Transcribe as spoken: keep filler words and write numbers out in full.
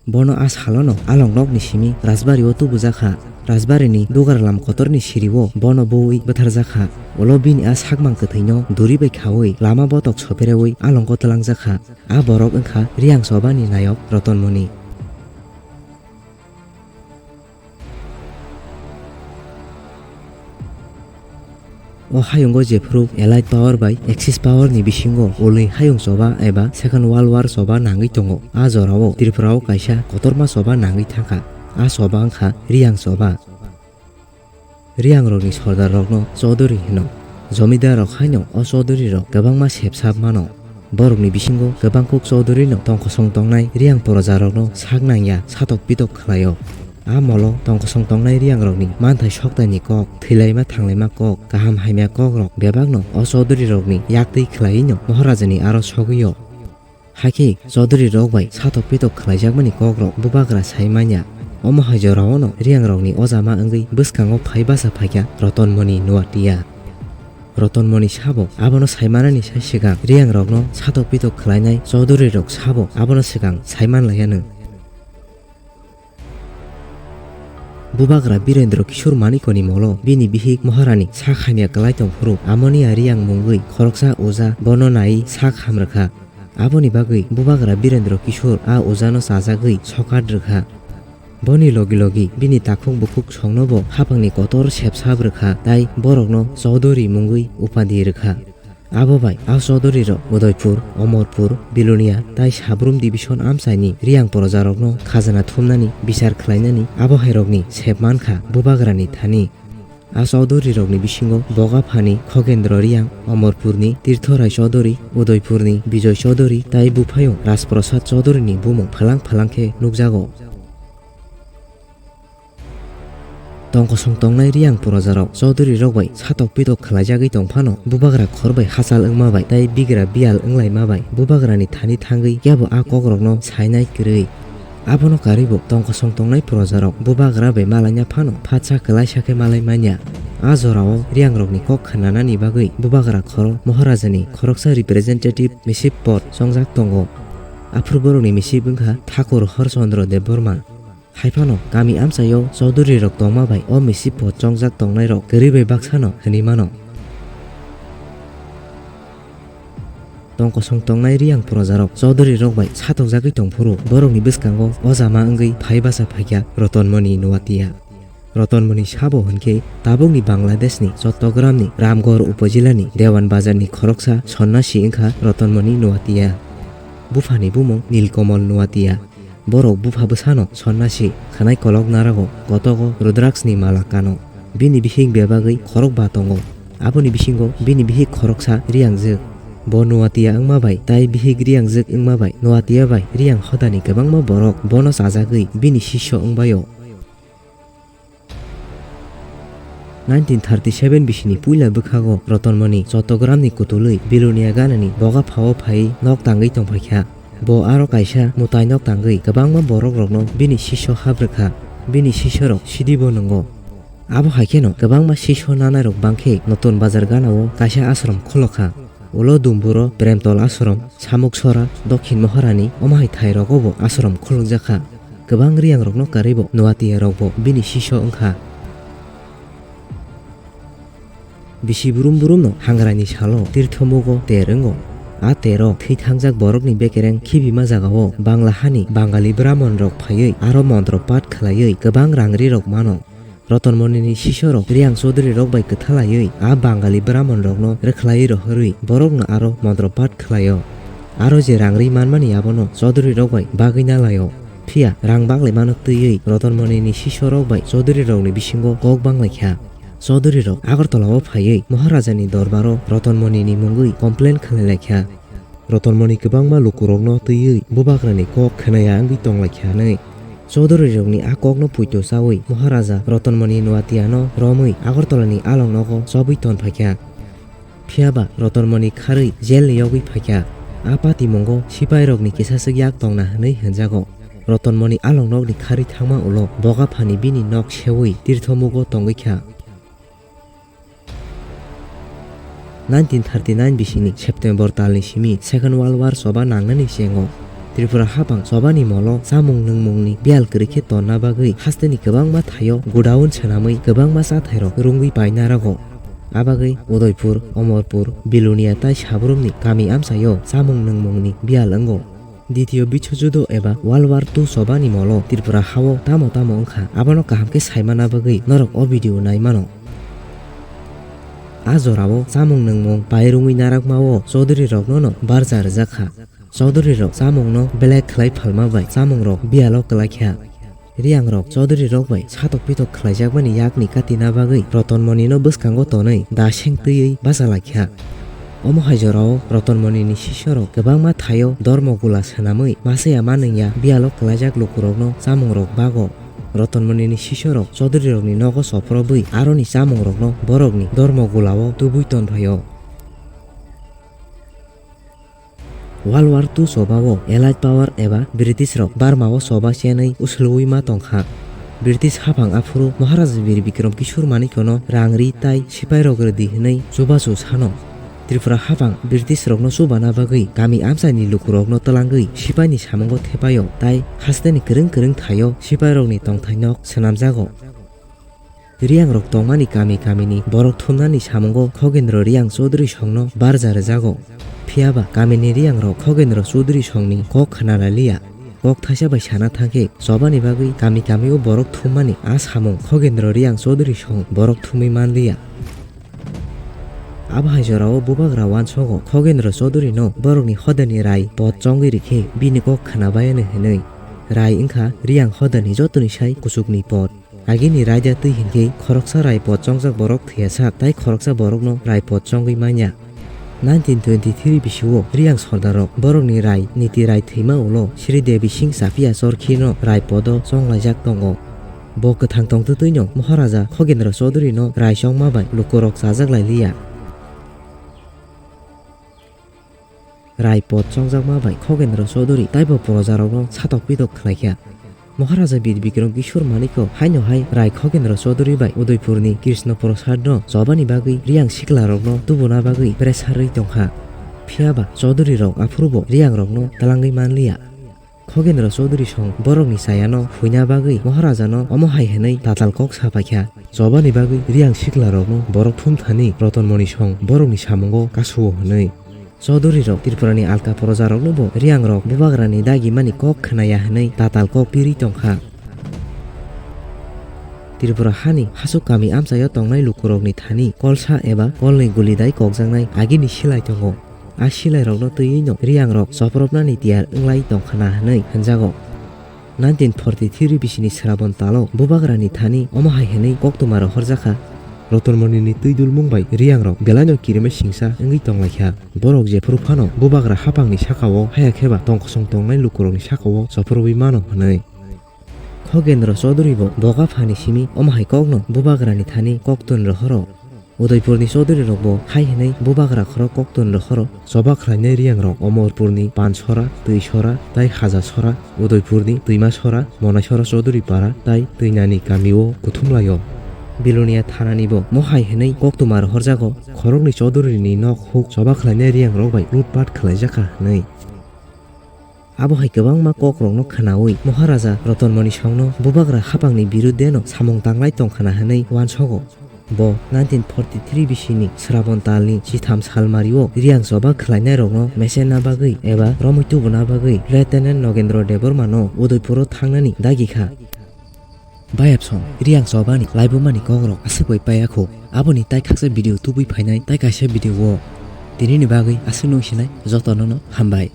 Bono a salono alongnokni simi rajbario tubujakha. Rajbarini dugar lam kotorni sirio bono buwi bwtharjakha. Ulo bini a sakmang kwthwino duri bai khaui lama botok sopereui alongo twlangjakha. A borok wngkha Riyang Chobani nayok Rotonmoni. O hayungo jephru Allied Power bai Axis Power ni bisingo ulwi hayung choba eba Second World War choba nangwi tongo. A jorao Tripura o kaisa kotorma choba nangwi thangkha. A choba wngkha Riyang choba. Riyang rokni sordar rokno Chaudhary hino. Jomidar rok haino o Chaudhary rok kwbangma sepsap mano. Borokni bisingo kwbangkuk Chaudhary no tongkosong tongnai Riyang porojarokno sak nangya satok pitok khlaio. A molo tongkosong tongnai Riyangrokni manthai soktaini kok, thwilaima thanglaima kok, kaham hamya kokrok bebakno o Chaudhary rokni yaktwi khlaiwino Maharajani aro sogwio. Hakhe Chaudhary rok bai satok pitok khlaijakmani kokrok bubagra sai manya. Omo hai joraono Riyangrokni ojama wngwi bwskango phai basa phaikha Rotonmoni Nuatia. Rotonmoni sabo abono saimanani sai swkang Riyangrokno satok pitok khlainai Chaudhary rok sabo abono swkang saiman laiano. Bubagra Birendra Kishore Manikoni molo bini bihik Maharani sak hamya kwlai tongphuru amoni a Riyang mungwi khoroksa uja bono naiwi sak hamrwkha. Aboni bagwi bubagra Birendra Kishore a ujano chajagwi sokat rwkha. Boni logi logi bini takhuk bukhuk songnobo haphangni kotor sepsap rwkha tei borokno Chaudhary mungwi upadi rwkha. Abo bai a Chaudhary rok Udaipur, Omorpur, Bilonia tai Sabrum division amchaini Riyang porojarokno khajana thumnani bichar khlainani abo hairokni sep mankha bubagrani thani. A Chaudhary rokni bisingo Bogaphani Khogendra Riyang, Omorpurni Tirtho Rai Chaudhary, Udaipurni Bijoy Chaudhary tai buphayung Rajprasad Chaudhary ni bumung phalang phalang khe nukjago. Tongkosong tongnai Riyang porojarok Chaudhary rok bai satok pitok khlaijagwi tongphano, bubagra khor bai hachal wngma bai tai bigra biyal wnglaima bai bubagrani thani thangwi kebo a kokrokno sainai kwrwi. Abono karwibo tongkosong tongnai porojarok bubagra bai malaina phano phatsa kwlaisa khe malai manya. A jorao Riyangrokni kok khnanani bagwi bubagra khoro Maharajani khoroksa representative misip pod chongjak tongo. Aphuru borokni misip wngkha Thakur Harchandra Debbarma. Haiphano kami amchaio Chaudhary rok tongma bai o misip pod chongjak tongnairok kwrwi bai baksano hwnwi mano. Tongkosong tongnai Riyang porojarok Chaudhary rok bai satokjagwi tongphuru borokni bwskango ojama wngwi phai basa phaikha Rotonmoni Nuatia. Rotonmoni sabo hwnkhe tabukni Bangladeshni Chottogramni Ramgarh upojilani Dewan Bazarni khoroksa sonnasi wngkha Rotonmoni Nuatia. Buphani bumung Nilkomol Nuatia. Borok bupha bwsano sonnasi, khwnai kolok narago, kotogo Rudraksni mala kano. Bini bihik bebagwi khorokba tongo. Aboni bisingo bini bihik khoroksa Riyangjwk. Bo Nuatia wngma bai tai bihik Riyangjwk wngma bai Nuatia bai Riyang hodani kwbangma borok bono chajagwi bini sisyo wngbaio. Nineteen thirty seven bisini puila bwkhago Rotonmoni Chottogramni kutulwi Bilonia ganani Bogaphao phaiwi nok tangwi tongphaikha. Bo aro kaisa mwtai nok tangwi kwbangma borokrokno bini sisyo habrwkha. Bini sisyarok sidibo nwngo. Abo hai kheno kwbangma sisyo nanairok bangkhe Notun Bazar ganao kaisa ashram khulokha. Ulo Dumburo Premtol Ashram, Samuksora, Dokhin Moharani, omo hai thairogobo ashram khulukjakha. Kwbang Riyangrokno karwibo Nuatia rokbo bini sisyo wngkha. Bisi brum brumno hangrani salo Tirthomugo ter wngo. A tero thwi thangjak borokni bekereng khibima jagao Bangla hani Bangali Brahmon rok phaiwi aro montro pat khlaiwi kwbang rangri rok mano. Rotonmonini sisorok Riyang Chaudhary rok bai kwthalaiwi a Bangali Brahmon rokno rwkhlaiwi rohorwi borokno aro montro pat khlaio. Aro je rangri manmani abono Chaudhary rok bai bagwi nalaio. Phiya rang baglaimano twiwi Rotonmonini sisorok bai Chaudhary rokni bisingo kok banglaikha. Chaudhary rok Agartala o phaiwi Maharajani dorbaro Rotonmonini mungwi complain khlailaikha. Rotonmoni kwbangma lukurokno twiwi bubagrani kok khwnaya wngwi tonglaikha hwnwi. Chaudhary rokni a kokno puito chawi Maharaja Rotonmoni Nuatiano romwi Agartalani along nogo chobwi tonphaikha. Phiyaba Rotonmoni kharwi jailni yogwi phaikha. A patimungo sipairokni kisaswk yak tongna hwnwi hwnjago. Rotonmoni along nokni kharwi thangma ulo Bogaphani bini nok sewi Tirthomugo tongwikha. Nineteen thirty nine bisini September talni simi Second World War choba nangnani chengo. Tripura hapang chobani molo chamung nwngmungni biyal kwrwi khe tonna bagwi hasteni kwbangma thaio godown swnamwi kwbangma chathairok rwngwi paina rogo. Abagwi Udaipur, Omorpur, Bilonia tai Sabrumni kami amchaio chamung nwngmungni biyal wngo. Ditiyo Biswojudho eba World War two chobani molo Tripura hao tamo tamo wngkha, abono kaham khe saimana bagwi norok o video naimano. A jorao chamung nwngmung pairungwi narakmao Chaudhary rokno no barja rwjak kha. Chaudhary rok chamung no belai khlai phalma bai chamung rok biyalo kwlai kha. Riyang rok Chaudhary rok bai satok pitok khlaijakmani yakni katina bagwi Roton Moni no bwskango tonwi da seng twiwi bacha lai kha. Omo hai jorao Roton Moni ni sisyo rok kwbangma thaio dormo gula swnamwi masaya manwngya biyalo kwlaijak lukurokno chamung rok bago. Roton Moni ni sisyo rok Chaudhary rokni nogo sophorobwi aroni chamung rokno borokni dormo gulao tubui tonphaio. World War two chobao Allied Power eba British rok Burma o choba chenwi uslui ma tongkha. British haphang aphuru Maharaja Bir Bikram Kishore Manikya no rang ri tai sipai rok rwdi hwnwi chubachu sano. Tripura haphang British rokno chubana bagwi kami amchaini lukurokno twlangwi sipaini samungo thepaio tai hasteni kwrwng kwrwng thaio sipai rokni tongthai nok swnamjago. Riyang rok tongmani kami kamini borok thumnani samungo Khogendro Riyang Chaudhary songno barja rwjago. Phiyaba kamini Riyang rok Khogendro Chaudhary songni kok khna laliya. Kok thaisa bai sana thangkhe chobani bagwi kami kamio borok thummani a samung Khogendro Riyang Chaudhary song borok thumwi manliya. Abo hai jorao bubagra uansogo Khogendro Chaudhary no borokni hodani rai pot chongwi rikhe bini kok khna bayani hwnwi. Rai wngkha Riyang hodani jotoni sai kuchukni pot. Agini raida twi hinkhe khoroksa rai pot chongjak borok thwiya sak tai khoroksa borokno rai pot chongwi manya. Nineteen twenty-three bisio Riyang Sordar rok borokni rai niti rai thwima ulo Sri Devi Singh Chapia Chorkhi no rai podo chonglaijak tongo. Bo kwthang tongtwtwino Maharaja Khogendra Chaudhary no rai chongma bai lukurok chajak lai liya. Rai pot chongjakma bai Khogendra Chaudhary taibo projarokno satok pitok khlaikha. Maharaja Bir Bikram Kishore Manikya haino hai rai Khogendra Chaudhary bai Udaipurni Krishna Prasad no chobani bagwi Riyang siklarokno tubuna bagwi presarwi tongkha. Phiyaba Chaudhary rok aphurubo Riyangrokno twlangwi manliya. Khogendra Chaudhary song borokni chayano huina bagwi Maharajano omo hai hwnwi tatal kok sa paikha. Chobani bagwi Riyang siklarokno borok thumthani Rotonmoni song borokni samungo kasuo hwnwi. Chaudhary rok Tripurani alka projaroknobo Riyangrok bubagrani dagimani kok khwnaya hwnwi tatal kok pirwi tongkha. Tripura hani hasuk kami amchaio tongnai lukurokni thani kolsa eba kolni gulidai kokjaknai agini silai tongo. A silairokno twiwino Riyangrok chopropnani tiyar wnglai tongkhana hwnwi hwnjago. Nineteen forty-three bisini Srabon talo bubagrani thani omo hai hwnwi koktwma rohorjakha. Rotonmonini twi dulmung bai Riyangrok belaino kirimai singsa wngwi tonglaikha. Borok jephuru phano bubagra haphangni sakao haya kheba tongkosong tongnai lukurokni sakao chopropwi mano hwnwi. Khogendra Chaudhary bo boga phani simi omo hai kokno bubagrani thani koktwni rohoro. Udaipurni Chaudhary rokbo hai hwnwi bubagra khorok koktwni rohoro. Choba khlainai Riyangrok Omorpurni Pansora, Twisora tai Hajasora, Udaipurni Twimasora, Monaisora Chaudhary para tai Twinani kamio kuthumlaio. Bilonia thananibo mo hai hwnwi koktwma rohorjago, khoroknwi Chaudhary ni nok huk choba khlainai Riyangrok bai lutpat khlaijakha hwnwi. Abo hai kwbangma kokrokno khwnaui Maharaja Rotonmoni songno bubagra haphangni biruddheno samung tanglai tongkhana hwnwi uansogo. Bo nineteen forty-three bisini Srabon talni chitham salmario Riyang choba khlainairokno mesenna bagwi eba romwi tubuna bagwi Lieutenant Nogendra Debbarmano Udaipuro thangnani dagi kha. Bayapsong, Riyang chobani laibumani kokrok aswk bai paiya kho. Aboni tai khaksa video tubui phainai, tai kaisa video o. Tinini bagwi aswk nung sinai, jotono no hambai.